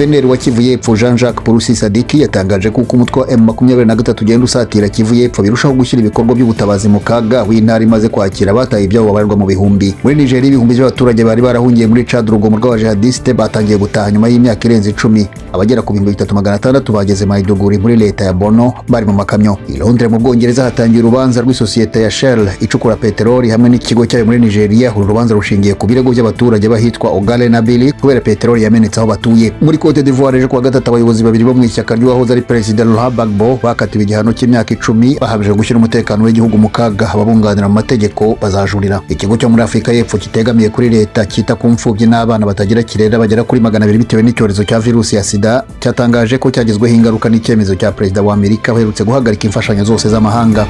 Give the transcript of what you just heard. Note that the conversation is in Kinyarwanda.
Guverineri wa Kivu y'Epfo Jean-Jacques Purusi Sadiki yatangaje ko uko umutwe wa M23 ugenda usatira Kivu y'Epfo birushaho gushyira ibikorwa by'ubutabazi mu kaga, w'intara imaze kwakira abataye ibyabo babarirwa mu bihumbi. Muri Nigeria, ibihumbi by'abaturage bari barahungiye muri Chad urugomo rw'abajihadiste batangiye gutaha nyuma y'imyaka irenze 10. Abagera ku 3600 bageze Maiduguri muri leta ya Borno bari mu makamyo. I Londres mu Bwongereza hatangiye urubanza rw'isosiyete ya Shell icukura peteroli hamwe n'ikigo cyayo muri Nigeria. Uru rubanza rushingiye ku birego by'abaturage bahitwa Ogale na Bili kubera peteroli yamenetse aho batuye. Muri Cote d'Ivoire ejo kuwa gatatu, abayobozi babiri bo mu ishyaka ry'uwahoze ari perezida Laurent Gbagbo bakatiwe igihano cy'imyaka 10 bahamije gushyira umutekano w'igihugu mu kaga. Ababunganira mu mategeko bazajurira. Ikigo cyo muri Afurika y'Epfo kitegamiye kuri leta cyita ku mfubyi n'abana batagira kirera bagera kuri 200 bitewe n'icyorezo cya virusi ya sida cyatangaje ko cyagizweho ingaruka n'icyemezo cya perezida wa Amerika uherutse guhagarika imfashanyo zose z'amahanga.